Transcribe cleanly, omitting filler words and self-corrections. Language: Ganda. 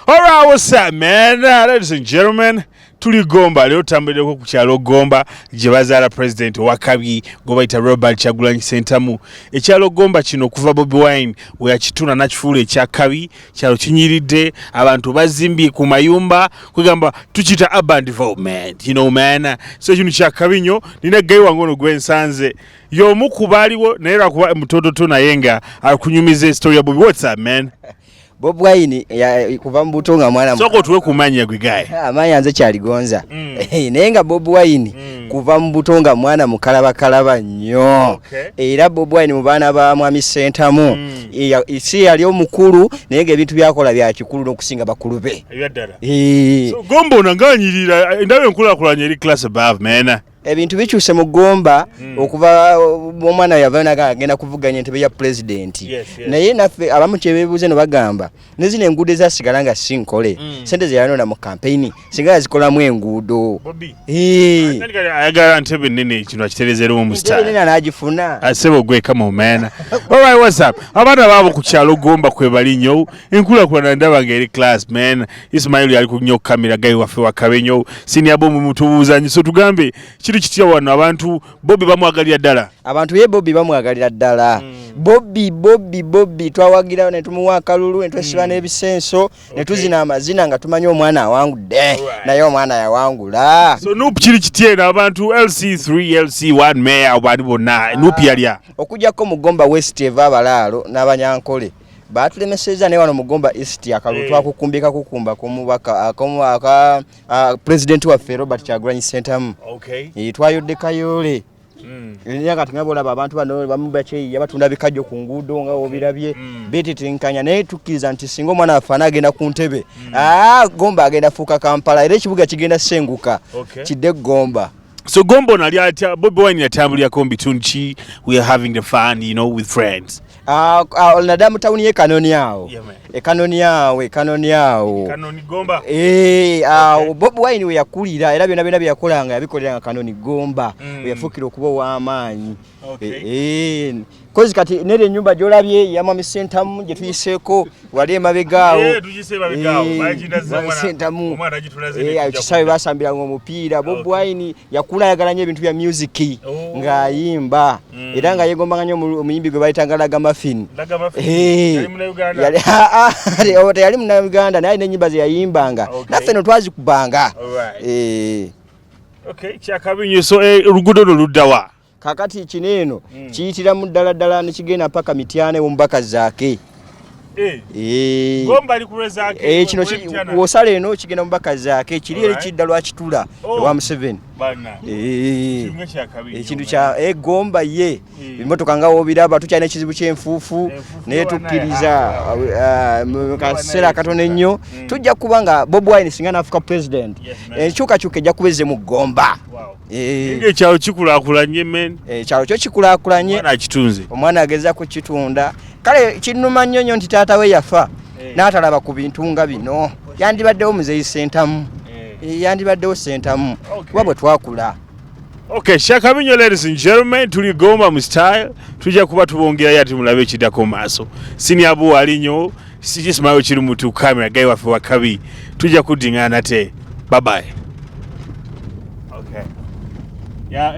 Alright, what's up, man? Ladies and gentlemen, tuli Gomba leero, tutambulireko ku kyalo Gomba gye bazaala president owakabi gwe bayita Robert Kyagulanyi Sentamu. Ekyalo Gomba kino okuva Bobi Wine we yakitunda nakifuula ekyakabi, kyalo kinyiridde, abantu bazimbye ku mayumba, kwegamba tukiyita urban development, man. So kino kyakabi nnyo. Nina guy wange ono gwensanze y'omu ku baaliwo, naye lwakuba mutototo, naye nga akunyumiza story ya Bobi. What's up, man? Bobi Wine kuva mu buto nga mwana. Sooka otuwe kumanya gwe guy. Amaanyi nze Kyaligonza. Naye nga Bobi Wine kuva mu buto nga mwana mukalabakalaba nnyo. Era Bobi Wine mu baana ba Mwami Sentamu si yali omukulu, naye nga ebintu byakola bya kikulu n'okusinga bakulu be. Ebyaddala. So, Gomba ono nganyirira, ndaba enkulaakulanya eri class above, man. Ebintu bikyuse mu Gomba okuva omwana yava naga agenda kuvuganya entebe ya pulezidenti. Naye naffe abamu kyebeebuuze no bagamba ne zino enguudo ezasigala nga si nkole, sente ze yanona mu kampeyini singa yazikolamu enguudo. Bobi ayagala ntebe nnene, kino akiterezeeremu mu Entebe style. nene anaagifuna. Asebo gwe, come on, man. Alright, what's up? Abaana baabo ku kyalo Gomba kwe bali nnyo, enkulaakulana ndaba nga eri class, man. Ismail yali ku nnyo kamera, guy waffe wakabe nnyo, senior bomu mutubuuza nnyo. So tugambe kiri kitya wano, abantu Bobi bamwagalira ddala? Abantu ye Bobi bamwagalira ddala. Bobi, Bobi, Bobi twawagira ne tumuwa akalulu ne twesiba n'ebisenso ne tuzina amazina nga tumanyi omwana awangudde. Naye omwana yawangula. So NUP kiri kitya eno, abantu LC3, LC1, mayor, bali bonna NUP yalya? Okujjako mu Gomba West eva Abalaalo n'Abanyankole batulemeseza, naye wano mu Gomba East akalulu twakukumbika kukumba k'omubaka aka pulezidenti waffe Robert Kyagulanyi Sentamu. Twayodde Kayoole. Era kati nga bolaba abantu bano bamu bakyeyiya, batunda bikajjo ku nguudo nga obirabye, betetenkanya, naye tukkiriza nti singa omwana waffe anaagenda ku ntebe, Gomba agenda fuuka Kampala, era ekibuga kigenda senguka kidde Gomba. So Gomba ono ali atya? Bobi Wine yatambulirako mu bitundu ki? We are having the fun with friends. Ah, ah, naddala mu tawuni y'e Kanoni awo. Yeah, man. E Kanoni awo, e Kanoni awo. Kanoni Gomba. Eh, awo Bobi Wine we yakulira, era byonna byonna bye yakolanga yabikolera nga Kanoni Gomba we yafuukira okuba ow'amaanyi. Eh, kozi kati neri ennyumba gy'olabye ya Mwami Sentamu gye tuyiseeko wali emabega awo. Eh, tugise emabega awo. Eh, Baginaze Mwami omwana- Sentamu. omwana agitulaze Eh, ne awo tujja kisaawe kudda. basambiranga omupiira. Bobi Wine yakula ayagala nnyo ebintu bya music ng'ayimba era nga yeegombanga nnyo omuyimbi gwe bayitanga Ragamuffin. Ragamuffin. Eh. Yali Munnayuganda? Oba teyali Munnayuganda, naye alina ennyimba ze yayimbanga. Naffe no twazikubanga. Eh. Okay, kyakabi nnyo. So oluguudo lwo ludda wa? Kakati kino eno kiyitiramu ddala ddala ne kigenda mpaka Mityana ew'omubaka Zaake. Eh. Eh. Gomba ali ku lw'Ezaake, Eh, kino Mityana. wosala eno kigenda mubaka Zaake, kiri eri kidda Lwakitula ewa Museveni. Banna. Eh. Kimu kyakabi nnyo, Ekintu man. kya egomba ye ebimotoka nga wobiraba tukyalina ekizibu ky'enfuufu, Enfuufu naye banaye, tukkiriza mu kaseera akatono ennyo tujja kuba nga Bobi Wine singa naafuka president, enkyukakyuka ejja kuba ezze mu Gomba. Eh. Naye ekyalo kikulaakulanye, men. Ekyalo kyo kikulaakulanye. Omwana akitunze. Omwana agezaako kukitunda. Kale kinnuma nnyo nnyo nti taata we yafa n'atalaba ku bintu nga bino. Yandibaddewo Muzeeyi Sentamu. Yandibaddewo Sentamu kuba bwe twakula. Okay, kyakabi nnyo, ladies and gentlemen, tuli Gomba mu style, tujja kuba tubongerayo ati mulabe ekiddako mu maaso. Senior Abu ali nnyo, Ismail kiri mutu camera guy waffe wakabi. Tujja kuddingana nate. Bye bye. Okay. Yeah.